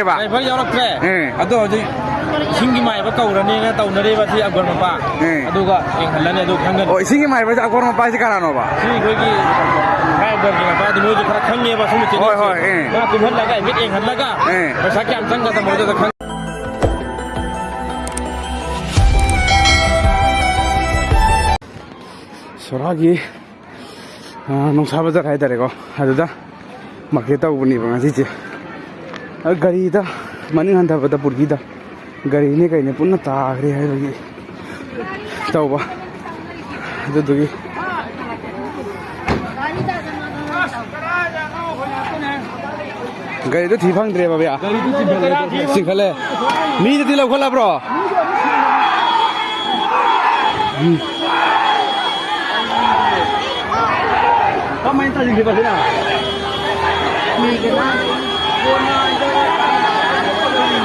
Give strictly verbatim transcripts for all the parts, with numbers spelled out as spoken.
Driver ꯌꯥꯎꯔꯛꯇ꯭ꯔꯦ꯫ ꯑꯦ꯫ ꯑꯗꯣ ꯍꯧꯖꯤꯛ ꯏꯁꯤꯡꯒꯤ ꯃꯥꯏꯕ ꯀꯧꯔꯅꯦꯅ ꯇꯧꯅꯔꯤꯕ ꯁꯤ ꯑꯒꯣꯔ ꯃꯄꯥ꯫ ꯑꯦ꯫ ꯑꯗꯨꯒ ꯌꯦꯡꯍꯜꯂꯅꯤ, ꯑꯗꯨ ꯈꯪꯒꯅꯤ꯫ ꯑꯣ, ꯏꯁꯤꯡꯒꯤ ꯃꯥꯏꯕꯁꯦ ꯑꯒꯣꯔ ꯃꯄꯥꯁꯤ ꯀꯅꯥꯅꯣꯕ? ꯁꯤ ꯑꯩꯈꯣꯏꯒꯤ ꯈꯥꯏ ꯑꯒꯣꯔꯒꯤ ꯃꯄꯥꯗꯤ ꯃꯣꯏꯁꯨ ꯈꯔ ꯈꯪꯉꯦꯕ ꯁꯨꯝꯕ ꯍꯣꯏ, ꯆꯦꯅꯦꯜꯁꯦ꯫ ꯍꯣꯏ, ꯑꯦ꯫ ꯃꯥ ꯀꯨꯝꯍꯜꯂꯒ ꯍꯥꯏꯐꯦꯠ ꯌꯦꯡꯍꯜꯂꯒ ꯑꯦ꯫ ꯄꯩꯁꯥ ꯀꯌꯥꯝ ꯆꯪꯒꯗꯕ ꯃꯣꯏꯗꯨꯗ ꯈꯪ- ꯁꯣꯔꯥꯒꯤ, ꯑ, ꯅꯨꯡꯁꯥ ꯕꯖꯥꯔ ꯍꯥꯏꯇꯥꯔꯦꯀꯣ, ꯑꯗꯨꯗ ꯃꯥꯔꯀꯦꯠ ꯇꯧꯕꯅꯦꯕ ꯉꯁꯤꯁꯦ꯫ ꯑ, ꯒꯥꯔꯤꯗ ꯃꯅꯤꯡ ꯍꯟꯊꯕꯗ ꯄꯨꯔꯒꯤꯗ ꯒꯥꯔꯤꯅꯦ ꯀꯩꯅꯦ ꯄꯨꯟꯅ ꯇꯥꯈ꯭ꯔꯦ ꯍꯥꯏꯕꯒꯤ ꯇꯧꯕ꯫ ꯑꯗꯨꯗꯨꯒꯤ ꯒꯥꯔꯤꯗꯣ ꯊꯤ ꯐꯪꯗ꯭ꯔꯦꯕ, ꯕꯌꯥ꯫ ꯒꯥꯔꯤꯗꯨ ꯆꯤꯡꯈꯠꯂꯦ꯫ ꯆꯤꯡꯈꯠꯂꯦ꯫ ꯃꯤꯗꯨꯗꯤ ꯂꯧꯈꯠꯂꯕ꯭ꯔꯣ? ꯎꯝ꯫ ꯀꯃꯥꯏꯅ ꯇꯧꯁꯤꯒꯦꯕ ꯁꯤꯅ?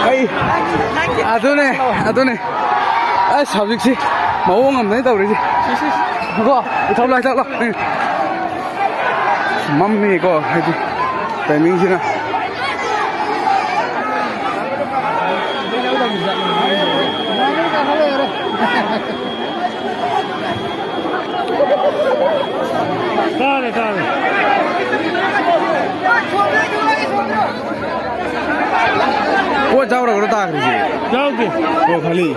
ꯑꯩ, ꯑꯗꯨꯅꯦ, ꯑꯗꯨꯅꯦ꯫ ꯑꯁ, ꯍꯧꯖꯤꯛꯁꯤ ꯃꯑꯣꯡ ꯑꯃꯗꯅꯤ ꯇꯧꯔꯤꯁꯤ꯫ ꯀꯣ, ꯏꯊꯧ ꯂꯥꯛ, ꯏꯊꯧ ꯂꯥꯛ꯫ ꯎꯝ꯫ ꯃꯝꯃꯤꯀꯣ, ꯍꯥꯏꯗꯤ ꯇꯥꯏꯃꯤꯡꯁꯤꯅ꯫ ꯇꯥꯔꯦ, ꯇꯥꯔꯦ꯫ ꯄꯣꯠ ꯌꯥꯎꯔꯒꯔꯣ ꯇꯥꯈ꯭ꯔꯤꯁꯦ? ꯌꯥꯎꯗꯦ꯫ ꯑꯣ, ꯈꯜꯂꯤ꯫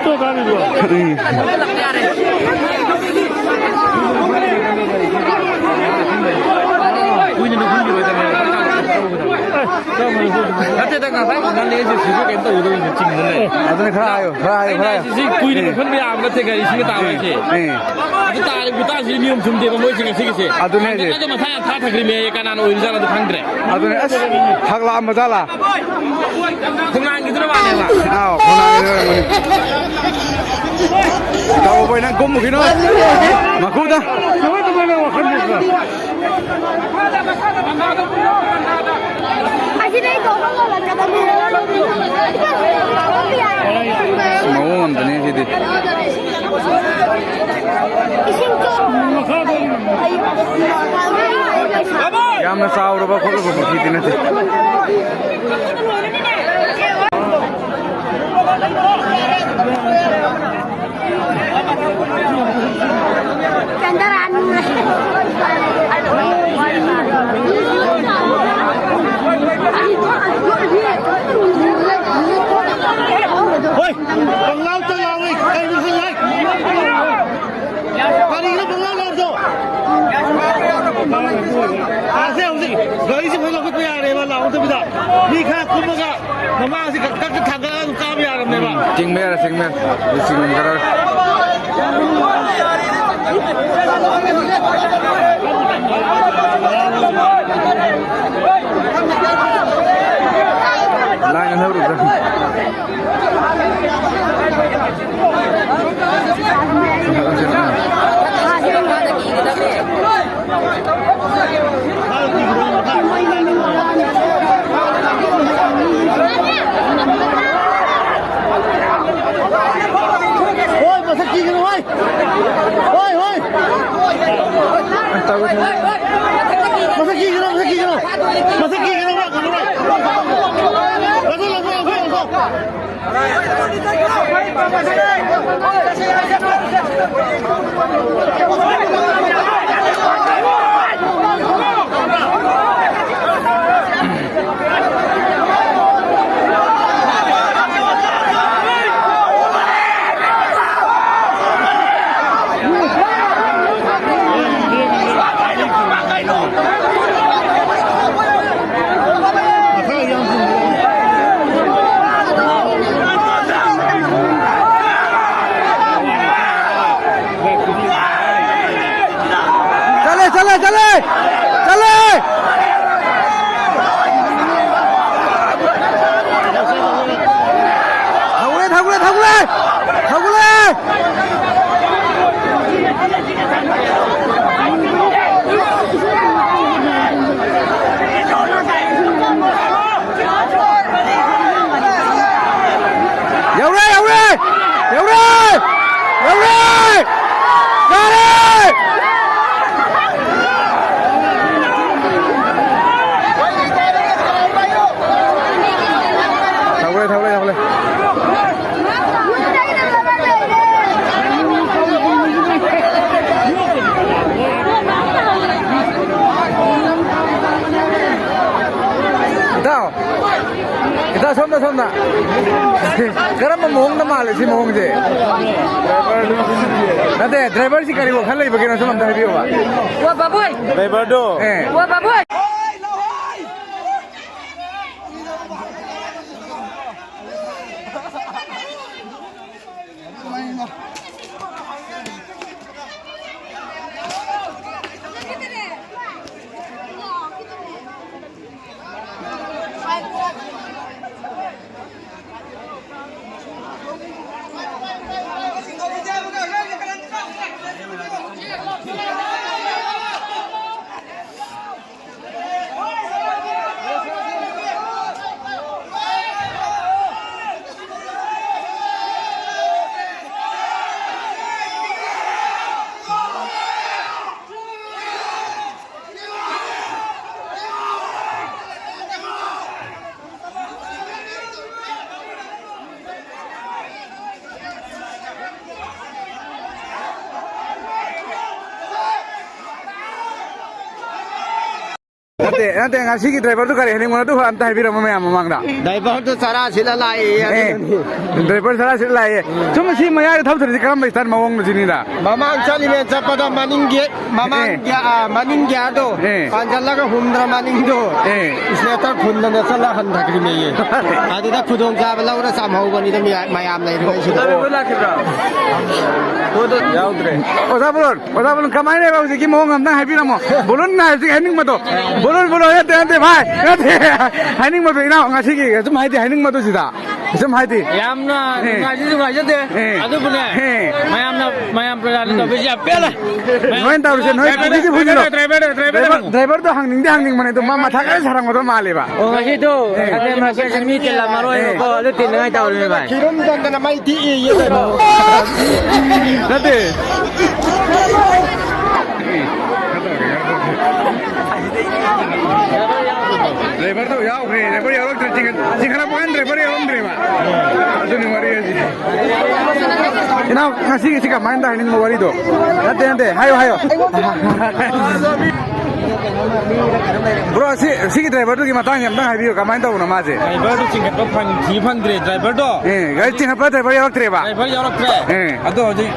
ꯐꯣꯇꯣ ꯀꯥꯞꯄꯤꯕ꯭ꯔꯣ? ꯎꯝ꯫ ꯀꯨꯏꯅ ꯅꯣꯛꯍꯟꯕꯤꯔꯣꯏꯗꯕꯅꯦ꯫ ꯅꯠꯇꯦꯗ, ꯉꯁꯥꯏ ꯅꯪꯗꯤ ꯑꯩꯁꯦ ꯁꯤꯕꯨ ꯀꯩꯝ ꯇꯧꯗꯕꯅꯤ, ꯆꯤꯡꯗ ꯂꯩ꯫ ꯑꯗꯨꯅ ꯈꯔ ꯍꯥꯏꯌꯣ, ꯈꯔ ꯍꯥꯏꯌꯣ, ꯈꯔ ꯍꯥꯏꯌꯣ꯫ ꯁꯤ ꯀꯨꯏꯅ ꯎꯝ꯫ ꯅꯣꯛꯍꯟꯕ ꯌꯥꯕ ꯅꯠꯇꯦ, ꯒꯥꯔꯤꯁꯤꯒ ꯇꯥꯕ ꯍꯥꯏꯁꯦ꯫ ꯎꯝ꯫ ꯑꯗꯨ ꯇꯥꯔꯦ, ꯒꯨꯇꯥꯁꯤ ꯅꯤꯌꯣꯝ ꯆꯨꯝꯗꯦꯕ ꯃꯣꯏꯁꯤꯡ ꯑꯁꯤꯒꯤꯁꯦ꯫ ꯑꯗꯨꯅꯦ ꯍꯥꯏꯁꯦ꯫ ꯑꯗꯣ ꯃꯊꯥ ꯌꯥꯝ ꯊꯥꯊꯈ꯭ꯔꯤꯃꯦ ꯑꯩ, ꯀꯅꯥꯅ ꯑꯣꯏꯔꯤꯖꯥꯠꯅꯣ ꯈꯪꯗ꯭ꯔꯦ꯫ ꯑꯗꯨꯅꯦ ꯑꯁ, ꯊꯛꯂꯥꯝꯕ ꯖꯥꯠꯂꯥ? ꯈꯣꯡꯅꯥꯡꯒꯤꯗꯨꯅ ꯃꯥꯜꯂꯦꯕ꯫ ꯑꯥꯎ, ꯈꯣꯡꯅꯥꯡꯒꯤꯗꯨꯅ ꯑꯣꯏꯔꯝꯒꯅꯤ꯫ ꯇꯧꯕ ꯅꯪ ꯀꯨꯝꯃꯨꯈꯤꯅꯣ꯫ ꯃꯈꯨꯗ꯫ ꯑꯁꯤꯗꯩ ꯇꯣꯛꯑꯒ ꯂꯥꯛꯀꯗꯕꯅꯤ꯫ ꯃꯑꯣꯡ ꯑꯝꯗꯅꯤ ꯁꯤꯗꯤ꯫ ꯏꯁꯤꯡ ꯆꯣ-, ꯑꯩ-, ꯌꯥꯝꯅ ꯆꯥꯎꯔꯕ ꯈꯣꯠꯂꯕ ꯄꯨꯈ꯭ꯔꯤꯗꯤ ꯅꯠꯇꯦ꯫ ꯍꯣꯏ, ꯄꯪꯂꯥꯎꯗ ꯂꯥꯎꯏ, ꯀꯩꯅꯣ ꯈꯪꯗꯦ꯫ ꯀꯔꯤꯅꯣ ꯄꯪꯂꯥꯎ ꯂꯥꯎꯔꯤꯗꯣ? ꯑꯥꯁꯦ ꯍꯧꯖꯤꯛ ꯒꯥꯔꯤꯁꯦ ꯐꯖꯅ ꯂꯧꯈꯠꯄ ꯌꯥꯔꯦꯕ, ꯂꯥꯎꯗꯕꯤꯗ꯫ ꯃꯤ ꯈꯔ ꯀꯨꯝꯃꯒ ꯃꯃꯥꯡꯁꯤ ꯈꯛ ꯈꯛ ꯊꯥꯡꯒꯠꯂꯒ ꯑꯗꯨꯝ ꯀꯥꯕ ꯌꯥꯔꯕꯅꯦꯕ꯫ ꯎꯝ, ꯆꯤꯡꯕ ꯌꯥꯔꯦ, ꯆꯤꯡꯕ ꯌꯥꯔꯦ꯫ ꯑꯗꯨ ꯆꯤꯡꯈ꯭ꯔꯦ꯫ ꯂꯥꯏꯟ ꯍꯧꯔꯨꯕ꯭ꯔꯥ? ꯍꯣꯏ, ꯃꯁꯛ ꯊꯤꯒꯅꯨ, ꯍꯣꯏ꯫ ꯍꯣꯏ, ꯍꯣꯏ꯫ ꯃꯁꯛ ꯊꯤꯒꯅꯨ, ꯃꯁꯛ ꯊꯤꯒꯅꯨ꯫ ꯃꯁꯛ ꯊꯤꯒꯅꯨ, ꯉꯝꯃꯔꯣꯏ꯫ ꯂꯧꯊꯣꯛ, ꯂꯧꯊꯣꯛ, ꯂꯧꯊꯣꯛ, ꯂꯧꯊꯣꯛ꯫ ꯆꯠꯂꯦ, ꯆꯠꯂꯦ, ꯆꯠꯂꯦ! ꯆꯠꯂꯦ! ꯊꯧꯒꯠꯂꯦ, ꯊꯧꯒꯠꯂꯦ, ꯊꯧꯒꯠꯂꯦ! ꯊꯧꯒꯠꯂꯦ! ꯌꯧꯔꯦ, ꯌꯧꯔꯦ! ꯌꯧꯔꯦ! ꯌꯧꯔꯦ! ꯌꯥꯔꯦ! ꯁꯣꯝꯗ꯫ ꯀꯔꯝꯕ ꯃꯑꯣꯡꯗ ꯃꯥꯜꯂꯦ ꯁꯤ ꯃꯑꯣꯡꯁꯦ? ꯅꯠꯇꯦ, ꯗ꯭ꯔꯥꯏꯚꯔꯁꯤ ꯀꯔꯤ ꯋꯥꯈꯜ ꯂꯩꯕꯒꯤꯅꯣ, ꯁꯨꯝ ꯑꯝꯇ ꯍꯥꯏꯕꯤꯌꯨꯕ꯫ ꯋꯥ ꯕꯥꯕꯣꯏ꯫ ꯗ꯭ꯔꯥꯏꯚꯔꯗꯣ꯫ ꯑꯦ꯫ ꯋꯥ ꯕꯥꯕꯣꯏ꯫ ꯅꯠꯇꯦ, ꯅꯠꯇꯦ, ꯉꯁꯤꯒꯤ ꯗ꯭ꯔꯥꯏꯚꯔꯗꯨ ꯀꯔꯤ ꯍꯥꯏꯅꯤꯡꯕꯅꯣ? ꯑꯗꯨ ꯑꯝꯇ ꯍꯥꯏꯕꯤꯔꯝꯃꯣ ꯃꯌꯥꯝ ꯃꯃꯥꯡꯗ꯫ ꯗ꯭ꯔꯥꯏꯚꯔꯗꯨ ꯆꯔꯥ ꯁꯤꯠꯂ ꯂꯥꯛꯑꯦ, ꯑꯦ, ꯑꯗꯨꯅꯅꯤ꯫ ꯗ꯭ꯔꯥꯏꯚꯔ ꯆꯔꯥ ꯁꯤꯠꯂ ꯂꯥꯛꯑꯦ꯫ ꯁꯨꯝ ꯁꯤ ꯃꯌꯥꯏꯗ ꯊꯧꯊꯔꯤꯁꯦ ꯀꯔꯝꯕ ꯏꯁꯇꯥꯏꯜ ꯃꯑꯣꯡꯅꯣ ꯁꯤꯅꯤꯗ? ꯃꯃꯥꯡ ꯆꯠꯂꯤꯉꯩ ꯆꯠꯄꯗ ꯃꯅꯤꯡꯒꯤ, ꯃꯃꯥꯡꯒꯤ, ꯑꯦ꯫ ꯑꯥ, ꯃꯅꯤꯡꯒꯤ ꯑꯗꯣ ꯑꯦ꯫ ꯄꯥꯟꯁꯤꯜꯂꯒ ꯍꯨꯝꯗ꯭ꯔ ꯃꯅꯤꯡꯗꯣ ꯑꯦ꯫ ꯏꯁꯂꯦꯇꯔ ꯈꯨꯟꯗꯅ ꯆꯠꯂ ꯍꯟꯊꯈ꯭ꯔꯤꯅꯦꯌꯦ꯫ ꯑꯗꯨꯗ ꯈꯨꯗꯣꯡꯆꯥꯕ ꯂꯧꯔ ꯆꯥꯝꯍꯧꯕꯅꯤꯗ ꯃꯌꯥ-, ꯃꯌꯥꯝ ꯂꯩꯔꯤꯉꯩꯁꯤꯗ꯫ ꯌꯥꯎꯗ꯭ꯔꯦ꯫ ꯑꯣꯖꯥ ꯕꯣꯂꯣꯟ, ꯑꯣꯖꯥ ꯕꯣꯂꯣꯟ, ꯀꯃꯥꯏꯅ ꯂꯩꯕ ꯍꯧꯖꯤꯛꯀꯤ ꯃꯑꯣꯡ ꯑꯝꯇꯪ ꯍꯥꯏꯕꯤꯔꯝꯃꯣ꯫ ꯕꯣꯂꯣꯟ ꯍꯥꯏꯕꯁꯤ ꯍꯥꯏꯅꯤꯡꯕꯗꯣ꯫ ꯕꯣꯂꯣꯟ, ꯕꯣꯂꯣꯟ, ꯅꯠꯇꯦ, ꯅꯠꯇꯦ, ꯚꯥꯏ, ꯅꯠꯇꯦ꯫ ꯍꯥꯏꯅꯤꯡꯕꯗꯣ, ꯏꯅꯥꯎ, ꯉꯁꯤꯒꯤ ꯁꯨꯝ ꯍꯥꯏꯗꯤ ꯍꯥꯏꯅꯤꯡꯕꯗꯣ ꯁꯤꯗ꯫ ꯁꯨꯝ ꯍꯥꯏꯗꯤ꯫ ꯌꯥꯝꯅ ꯑꯦ꯫ ꯅꯨꯡꯉꯥꯏꯖꯁꯨ ꯅꯨꯡꯉꯥꯏꯖꯗꯦ꯫ ꯑꯦ꯫ ꯑꯗꯨꯕꯨꯅꯦ, ꯑꯦ꯫ ꯃꯌꯥꯝꯅ, ꯃꯌꯥꯝ ꯄ꯭ꯔꯖꯥꯅ ꯎꯝ꯫ ꯇꯧꯕꯤꯁꯤ ꯌꯥꯝ ꯄꯦꯜꯂꯦ꯫ ꯅꯣꯏꯅ ꯇꯧꯔꯤꯁꯦ, ꯅꯣꯏ ꯗ꯭ꯔꯥꯏꯚꯔ, ꯄꯨꯂꯤꯁꯀꯤ ꯄꯨꯂꯤꯁꯅꯣ? Driver, driver, driver, driver. ꯗ꯭ꯔꯥꯏꯚꯔꯗꯣ ꯍꯪꯅꯤꯡꯗꯤ ꯍꯪꯅꯤꯡꯕꯅꯦ, ꯑꯗꯣ ꯃꯥ ꯃꯊꯥ ꯀꯟꯅ ꯁꯥꯔꯝꯒꯗꯧ ꯃꯥꯜꯂꯦꯕ꯫ ꯑꯣ, ꯉꯁꯤꯗꯣ, ꯑꯦ꯫ ꯑꯗꯩ ꯃꯁꯤ ꯃꯤ ꯇꯤꯜꯂꯝꯃꯔꯣꯏꯕꯀꯣ, ꯑꯦ꯫ ꯑꯗꯨ ꯇꯤꯟꯅꯉꯥꯏ ꯇꯧꯔꯤꯅꯦ, ꯚꯥꯏ꯫ ꯐꯤꯔꯨꯝ ꯆꯟꯗꯅ ꯃꯩ ꯇꯤꯛꯏꯌꯦ ꯀꯩꯅꯣ꯫ ꯅꯠꯇꯦ꯫ ꯗ꯭ꯔꯥꯏꯚꯔꯗꯣ ꯌꯥꯎꯈ꯭ꯔꯦ, ꯗ꯭ꯔꯥꯏꯚꯔ ꯌꯥꯎꯔꯛꯇ꯭ꯔꯦ, ꯆꯤꯡꯈꯠ-, ꯆꯤꯡꯈꯠꯂꯛꯄ ꯀꯥꯟꯗ ꯗ꯭ꯔꯥꯏꯚꯔ ꯌꯥꯎꯔꯝꯗ꯭ꯔꯦꯕ꯫ ꯑꯗꯨꯅꯤ ꯋꯥꯔꯤ ꯍꯥꯏꯁꯦ꯫ ꯏꯅꯥꯎ, ꯉꯁꯤꯒꯤꯁꯤ ꯀꯃꯥꯏꯅ ꯇꯧ ꯍꯥꯏꯅꯤꯡꯕ ꯋꯥꯔꯤꯗꯣ? ꯅꯠꯇꯦ, ꯅꯠꯇꯦ, ꯍꯥꯏꯌꯣ, ꯍꯥꯏꯌꯣ꯫ ꯕ꯭ꯔꯣ, ꯁꯤ, ꯁꯤꯒꯤ ꯗ꯭ꯔꯥꯏꯚꯔꯗꯨꯒꯤ ꯃꯇꯥꯡꯁꯦ ꯑꯝꯇꯪ ꯍꯥꯏꯕꯤꯌꯨ, ꯀꯃꯥꯏꯅ ꯇꯧꯕꯅꯣ ꯃꯥꯁꯦ? ꯗ꯭ꯔꯥꯏꯚꯔꯗꯨ ꯆꯤꯡꯈꯠꯄ ꯐꯪ-, ꯊꯤ ꯐꯪꯗ꯭ꯔꯦ, ꯗ꯭ꯔꯥꯏꯚꯔꯗꯣ꯫ ꯑꯦ, ꯒꯥꯔꯤ ꯆꯤꯡꯈꯠꯄ ꯗ꯭ꯔꯥꯏꯚꯔ ꯌꯥꯎꯔꯛꯇ꯭ꯔꯦꯕ? ꯗ꯭ꯔꯥꯏꯚꯔ ꯌꯥꯎꯔꯛꯇ꯭ꯔꯦ꯫ ꯑꯦ꯫ ꯑꯗꯣ ꯍꯧꯖꯤꯛ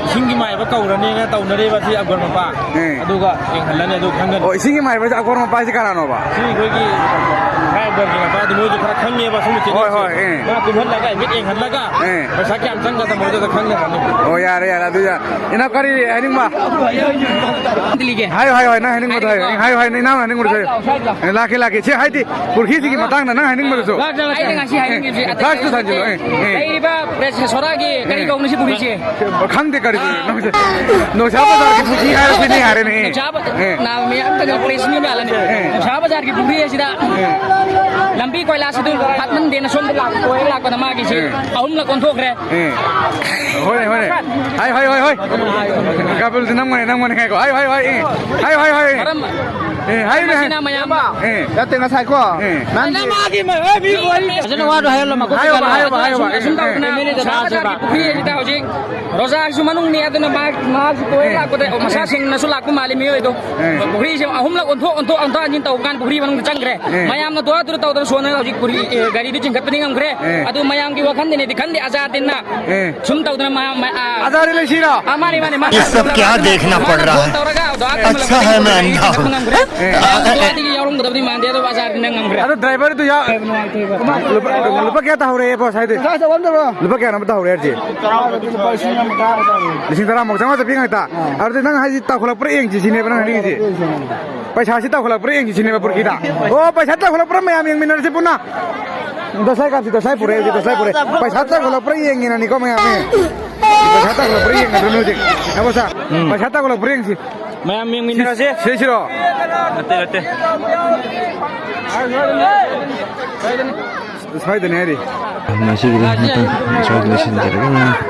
ꯏꯁꯤꯡꯒꯤ ꯃꯥꯏꯕ ꯀꯧꯔꯅꯤꯅ ꯇꯧꯅꯔꯤꯕ ꯁꯤ ꯑꯒꯣꯔ ꯃꯄꯥ꯫ ꯑꯦ꯫ ꯑꯗꯨꯒ ꯌꯦꯡꯍꯜꯂꯅꯤ, ꯑꯗꯨ ꯈꯪꯒꯅꯤ꯫ ꯑꯣ, ꯏꯁꯤꯡꯒꯤ ꯃꯥꯏꯕꯁꯦ ꯑꯒꯣꯔ ꯃꯄꯥꯁꯤ ꯀꯅꯥꯅꯣꯕ? ꯁꯤ ꯑꯩꯈꯣꯏꯒꯤ ꯐꯥꯏꯕꯔꯒꯤ ꯃꯄꯥꯗꯤ ꯃꯣꯏꯁꯨ ꯈꯔ ꯈꯪꯉꯦꯕ ꯁꯨꯝꯕ ꯍꯣꯏ, ꯆꯦꯟꯅꯕꯁꯦ꯫ ꯍꯣꯏ, ꯑꯦ꯫ ꯃꯥ ꯀꯨꯝꯍꯜꯂꯒ ꯍꯥꯏꯐꯦꯠ ꯌꯦꯡꯍꯜꯂꯒ ꯑꯦ꯫ ꯄꯩꯁꯥ ꯀꯌꯥꯝ ꯆꯪꯒꯗꯕ ꯃꯣꯏꯗꯨꯗ ꯈꯪꯅꯔꯅꯤ꯫ ꯑꯣ, ꯌꯥꯔꯦ, ꯌꯥꯔꯦ, ꯑꯗꯨ ꯌꯥꯔꯦ꯫ ꯏꯅꯥꯎ ꯀꯔꯤ ꯍꯥꯏꯅꯤꯡꯕ? ꯂꯤꯒꯦ꯫ ꯍꯥꯏꯌꯣ, ꯍꯥꯏꯌꯣ, ꯍꯥꯏꯌꯣ, ꯅꯪ ꯍꯥꯏꯅꯤꯡꯕꯗꯣ ꯍꯥꯏꯌꯣ꯫ ꯑꯦ, ꯍꯥꯏꯌꯣ, ꯍꯥꯏꯌꯣ, ꯏꯅꯥꯎ ꯍꯥꯏꯅꯤꯡꯕꯗꯣ ꯍꯥꯏꯌꯣ꯫ ꯑꯦ, ꯂꯥꯛꯀꯦ, ꯂꯥꯛꯀꯦ꯫ ꯁꯤ ꯍꯥꯏꯗꯤ ꯄꯨꯈ꯭ꯔꯤꯁꯤꯒꯤ ꯃꯇꯥꯡꯗ ꯅꯪ ꯍꯥꯏꯅꯤꯡꯕꯗꯨꯁꯨ꯫ ꯑꯩꯅ ꯉꯁꯤ ꯍꯥꯏꯅꯤꯡꯉꯤꯁꯦ ꯑꯇꯩ ꯐ꯭ꯂꯥꯛꯁꯇꯨ ꯊꯥꯟꯖꯤꯜꯂꯣ꯫ ꯑꯦ, ꯑꯦ꯫ ꯂꯩꯔꯤꯕ ꯄ꯭ꯔꯦꯁ ꯁꯣꯔꯥꯒꯤ ꯀꯔꯤ ꯑꯦ꯫ ꯀꯧꯅꯤ ꯁꯤ ꯄꯨꯈ꯭ꯔꯤꯁꯦ? ꯈꯪꯗꯦ ꯀꯔꯤ ꯄꯨꯈ꯭ꯔꯤꯅꯣ ꯈꯪꯗꯦ꯫ ꯅꯣꯡꯁꯥ ꯕꯖꯥꯔꯒꯤ ꯄꯨꯈ꯭ꯔꯤ ꯍꯥꯏꯔꯁꯤꯅꯦ ꯌꯥꯔꯦꯅꯦ꯫ ꯅꯣꯡꯁꯥ ꯕ-, ꯑꯦ꯫ ꯅꯥꯕ ꯃꯤꯌꯥꯝ ꯇꯧꯅ ꯄ꯭ꯔꯦꯁ ꯃꯤ ꯃꯌꯥꯝꯅꯅꯦ꯫ ꯑꯦ꯫ ꯅꯣꯡꯁꯥ ꯕꯖꯥꯔꯒꯤ ꯄꯨꯈ꯭ꯔꯤ ꯑꯁꯤꯗ ꯑꯦ꯫ ꯂꯝꯕꯤ ꯀꯣꯏꯂꯥꯁ ꯑꯗꯨ ꯐꯠꯃꯟꯗꯦꯅ ꯁꯣꯝꯗ ꯂꯥꯛ-, ꯀꯣꯏꯔ ꯂꯥꯛꯄꯗ ꯃꯥꯒꯤꯁꯤ ꯑꯦ꯫ ꯑꯍꯨꯝꯂꯛ ꯑꯣꯟꯊꯣꯛꯈ꯭ꯔꯦ꯫ ꯑꯦ꯫ ꯍꯣꯏ, ꯍꯣꯏ, ꯍꯣꯏ꯫ ꯍꯥꯏ, ꯍꯣꯏ, ꯍꯣꯏ, ꯍꯣꯏ꯫ ꯀꯥꯄꯤꯜꯁꯦ ꯅꯝꯒꯅꯤ, ꯅꯝꯒꯅꯤ, ꯉꯥꯏꯈꯣ꯫ ꯍꯥꯏ, ꯍꯥꯏ, ꯍꯥꯏ, ꯑꯦ꯫ ꯍꯥꯏ, ꯍꯥꯏ, ꯍꯥꯏ꯫ ꯃꯔꯝ ꯑꯦ, ꯍꯥꯏꯌꯨꯅꯦ, ꯍꯥꯏ꯫ ꯃꯁꯤꯅ ꯃꯌꯥꯝ ꯑꯦ꯫ ꯅꯠꯇꯦ, ꯉꯁꯥꯏꯀꯣ꯫ ꯑꯦ꯫ ꯅꯪꯒꯤ ꯐꯖꯅ ꯋꯥꯗꯣ ꯍꯥꯏꯍꯜꯂꯣ, ꯃꯈꯣꯏ ꯍꯥꯏꯌꯣꯕ, ꯀꯩꯅꯣ꯫ ꯍꯥꯏꯌꯣꯕ, ꯍꯥꯏꯌꯣꯕ, ꯍꯥꯏꯌꯣꯕ꯫ ꯑꯁꯨꯝ, ꯑꯁꯨꯝ ꯑꯦ꯫ ꯇꯧꯗꯅ ꯑꯦꯝ ꯑꯦꯜ ꯑꯦꯗ ꯁꯥ ꯊꯥꯖꯕ꯫ ꯕꯖꯥꯔꯒꯤ ꯄꯨꯈ꯭ꯔꯤ ꯑꯁꯤꯗ ꯍꯧꯖꯤꯛ ꯔꯣꯖꯥꯁꯨ ꯃꯅꯨꯡꯅꯤ, ꯑꯗꯨꯅ ꯃꯍꯥꯛ, ꯃꯍꯥꯛꯁꯨ ꯀꯣꯏꯔ ꯑꯦ꯫ ꯂꯥꯛꯄꯗ ꯃꯁꯥ ꯑꯦ꯫ ꯁꯦꯡꯅꯁꯨ ꯂꯥꯛꯄ ꯃꯥꯜꯂꯤ ꯃꯤꯑꯣꯏꯗꯣ꯫ ꯑꯦ꯫ ꯄꯨꯈ꯭ꯔꯤꯁꯦ ꯑꯍꯨꯝꯂꯛ ꯑꯣꯟꯊꯣꯛ, ꯑꯣꯟꯊꯣꯛ, ꯑꯣꯟꯊꯣꯛ ꯍꯟꯖꯤꯟ ꯇꯧꯕ ꯀꯥꯟꯗ ꯄꯨꯈ꯭ꯔꯤ ꯃꯅꯨꯡꯗ ꯆꯪꯈ꯭ꯔꯦ꯫ ꯑꯦ꯫ ꯃꯌꯥꯝꯅ ꯗꯣꯔꯥ ꯗꯣꯔꯤ ꯇꯧꯗꯅ ꯁꯣꯟꯅ ꯍꯧꯖꯤꯛ ꯄꯨꯈ꯭ꯔꯤ, ꯑꯦ, ꯒꯥꯔꯤꯗꯨ ꯆꯤꯡꯈꯠꯄꯅꯤ ꯉꯝꯈ꯭ꯔꯦ꯫ ꯑꯦ꯫ ꯑꯗꯨ ꯃꯌꯥꯝꯒꯤ ꯋꯥꯈꯜꯗꯅꯦꯗꯤ ꯈꯟꯗꯦ, ꯑꯖꯥꯔꯗꯤꯟꯅ ꯑꯦ꯫ ꯁꯨꯝ ꯇꯧꯗꯅ ꯃꯥ, ꯃꯥ, ꯑꯥ, ꯑꯖꯥꯔꯗꯤꯟ ꯂꯩꯁꯤꯔꯣ? ꯑꯥ, ꯃꯥꯅꯦ, ꯃꯥꯅꯦ, ꯃꯥꯅꯦ꯫ ये सब क्या देखना पड़ रहा है? ꯇꯧꯔꯒ ꯗꯣꯔꯥ ꯑꯠꯁꯥ ꯍꯥꯏ ꯃꯦ ꯑꯟꯙꯥ ꯍꯨ꯫ ꯉꯝꯈ꯭ꯔꯦ꯫ ꯑꯦ꯫ ꯃꯌꯥꯝ ꯗꯣꯔꯥꯗꯒꯤ ꯌꯥꯎꯔꯝꯒꯗꯕꯗꯤ ꯃꯥꯟꯗꯦ, ꯑꯗꯣ ꯑꯖꯥꯔꯗꯤꯟꯅ ꯉꯝꯈ꯭ꯔꯦ꯫ ꯑꯗꯣ ꯗ꯭ꯔꯥꯏꯚꯔꯗꯨ ꯌꯥ-, ꯂꯨꯄꯥ, ꯂꯨꯄꯥ ꯀꯌꯥ ꯇꯥꯍꯧꯔꯦ, ꯕꯣꯁ, ꯍꯥꯏꯗꯤ? ꯄꯩꯁꯥ ꯑꯆꯧꯕ ꯑꯃ ꯇꯧꯔꯣ꯫ ꯂꯨꯄꯥ ꯀꯌꯥꯅꯣ ꯇꯥꯍꯧꯔꯦ ꯍꯥꯏꯁꯦ? ꯂꯨꯄꯥ ꯂꯤꯁꯤꯡ ꯑꯃ ꯇꯥꯔꯦ꯫ ꯂꯤꯁꯤꯡ ꯇꯔꯥꯃꯨꯛ ꯆꯥꯝꯃꯉꯥ ꯆꯠꯄꯤ ꯉꯥꯛꯇ? ꯑꯥ꯫ ꯑꯗꯨꯗꯤ ꯅꯪ ꯍꯥꯏꯁꯤ ꯇꯥꯎꯈꯠꯂꯛꯄ꯭ꯔꯥ ꯌꯦꯡꯁꯤ ꯁꯤꯅꯦꯕ ꯅꯪ ꯍꯥꯏꯅꯤꯡꯉꯤꯁꯦ? ꯄꯩꯁꯥꯁꯤ ꯇꯥꯎꯈꯠꯂꯛꯄ꯭ꯔꯥ ꯌꯦꯡꯁꯤ ꯁꯤꯅꯦꯕ ꯄꯨꯈ꯭ꯔꯤꯗ꯫ ꯑꯣ, ꯄꯩꯁꯥ ꯇꯥꯎꯈꯠꯂꯛꯄ꯭ꯔꯥ ꯃꯌꯥꯝ ꯌꯦꯡꯃꯤꯟꯅꯔꯁꯤ ꯄꯨꯟꯅ꯫ ꯗꯁꯥꯏ ꯀꯥꯞꯁꯤ, ꯗꯁꯥꯏ ꯄꯨꯔꯦ ꯍꯧꯖꯤꯛ, ꯗꯁꯥꯏ ꯄꯨꯔꯦ꯫ ꯄꯩꯁꯥ ꯇꯥꯎꯈꯠꯂꯛꯄ꯭ꯔꯥ ꯌꯦꯡꯉꯤꯅꯅꯤꯀꯣ ꯃꯌꯥꯝ꯫ ꯄꯩꯁꯥ ꯇꯥꯎꯈꯠꯂꯛꯄ꯭ꯔꯥ ꯌꯦꯡꯒꯗ꯭ꯔꯣ ꯍꯧꯖꯤꯛ? ꯍꯥꯏꯕꯣ ꯁꯥ? ꯎꯝ꯫ ꯄꯩꯁꯥ ꯇꯥꯎꯈꯠꯂꯛꯄ꯭ꯔꯥ ꯌꯦꯡꯁꯤ꯫ ꯃꯌꯥꯝ ꯌꯦꯡꯃꯤꯟꯅꯔꯁꯦ꯫ ꯁꯤ-, ꯁꯤꯁꯤꯔꯣ? ꯅꯠꯇꯦ, ꯅꯠꯇꯦ꯫ ꯁ꯭ꯋꯥꯏꯗꯅꯦ ꯍꯥꯏꯔꯤ꯫ ꯃꯁꯤꯒꯤꯗꯤ ꯃꯇꯥꯡ ꯁ꯭ꯋꯥꯏꯗ ꯂꯣꯏꯁꯤꯟꯖꯔꯒꯦ꯫